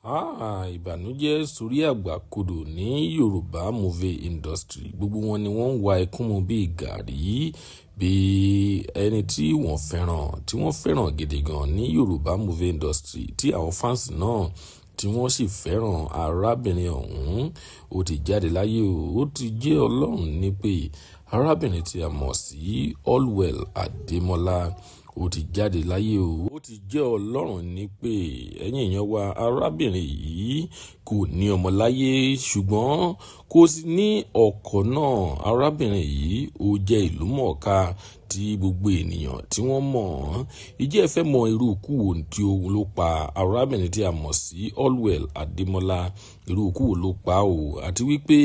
Háà, ìbànújẹ́ sorí àgbà kodò ní Yorùbá movie industry. Gbogbo wọn ni wọ́n ń wa ẹkún mu bíi gàárì, bí ẹni tí wọ́n fẹ́ràn, tí wọ́n fẹ́ràn gidi gan ní Yorùbá movie industry, tí àwọn fans náà tí wọ́n sì fẹ́ràn arábìnrin ọ̀hún. Ó ti jáde láyé o, ó ti jẹ́ Ọlọ́run nípè. Arábìnrin tí a mọ̀ sí Allwell Ademola, ó ti jáde láyé o, ó ti jẹ́ Ọlọ́run nípè. Ẹ̀yin èèyàn wa, arábìnrin yìí kò ní ọmọ láyé, ṣùgbọ́n kò sì ní ọkọ náà. Arábìnrin yìí ó jẹ́ ìlúmọ̀ọ́ká tí gbogbo ènìyàn tí wọ́n mọ̀ ọ́n. Ìjẹ́ ẹ fẹ́ mọ irú ikú wo tí ó ló pa arábìnrin tí a mọ̀ sí Allwell Ademola? Irú ikú wo ló pa o? Àti wípé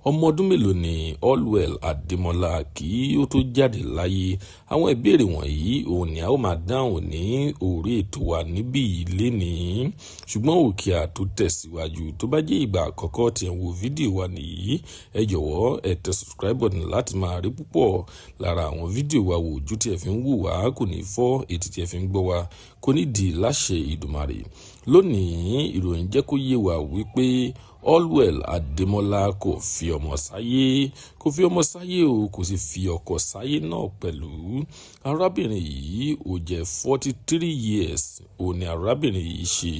ọmọ ọdún mélòó ni Allwell Ademola kí ó tó jáde láyé? Àwọn ìbéèrè wọ̀nyí òun ni a ó máa dáhùn ní orí ètò wa níbí lénìí. Ṣùgbọ́n òkè à tó tẹ̀síwájú, tó bá jẹ́ ìgbà àkọ́kọ́ tí ẹ̀ ń wo fídíò wa nìyí, ẹ jọ̀wọ́ ẹ tẹ subscribe button láti máa rí púpọ̀ lára àwọn fídíò wa wò. Ojú tí ẹ fi ń wò wá kò ní fọ́, etí tí ẹ fi ń gbọ́ wa kò ní di láṣẹ Ìdùmarè. Lónìí, ìròyìn jẹ́ kó yé wa wípé Allwell Ademola kò fi ọmọ sáyé, kò fi ọmọ sáyé o, kò sì fi ọkọ sáyé náà pẹ̀lú. Arábìnrin yìí ó jẹ́ 43 years ó ní arábìnrin yìí ṣe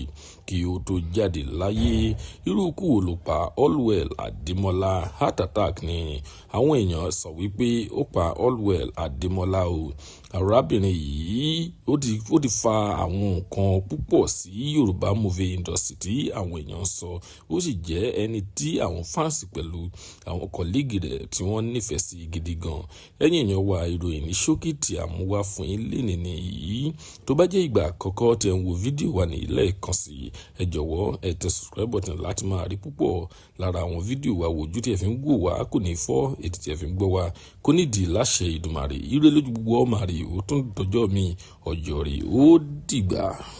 kí ó tó jáde láyé. Irú ikú wo ló pa Allwell Ademola? Heart attack ni àwọn èèyàn sọ wípé ó pa Allwell Ademola o. Arábìnrin yìí ó ti fa àwọn nǹkan púpọ̀ sí Yorùbá movie industry tí àwọn èèyàn ń sọ. Ó sì jẹ́ ẹni tí àwọn fans pẹ̀lú àwọn colleague rẹ̀ tí wọ́n nífẹ̀ẹ́ sí gidi gan. Ẹ̀yin èèyàn wa, ìròyìn ní ṣókí tí a mú wá fún yín lénìí nìyí. Tó bá jẹ́ ìgbà àkọ́kọ́ tí ẹ̀ ń wo fídíò wa ní lẹ́ẹ̀kan sí, ẹ jọ̀wọ́ ẹ tẹ subscribe button láti máa rí púpọ̀ lára àwọn fídíò wa wò. Ojú tí ẹ fi ń wò wá kò ní fọ́, etí tí ẹ fi ń gbọ́ wa kò ní di láṣẹ Ìdùmarè. Ire lójú gbogbo ọmọ rè. Ó tún dọjọ́ mi ọjọ́ rè, ó dìgbà.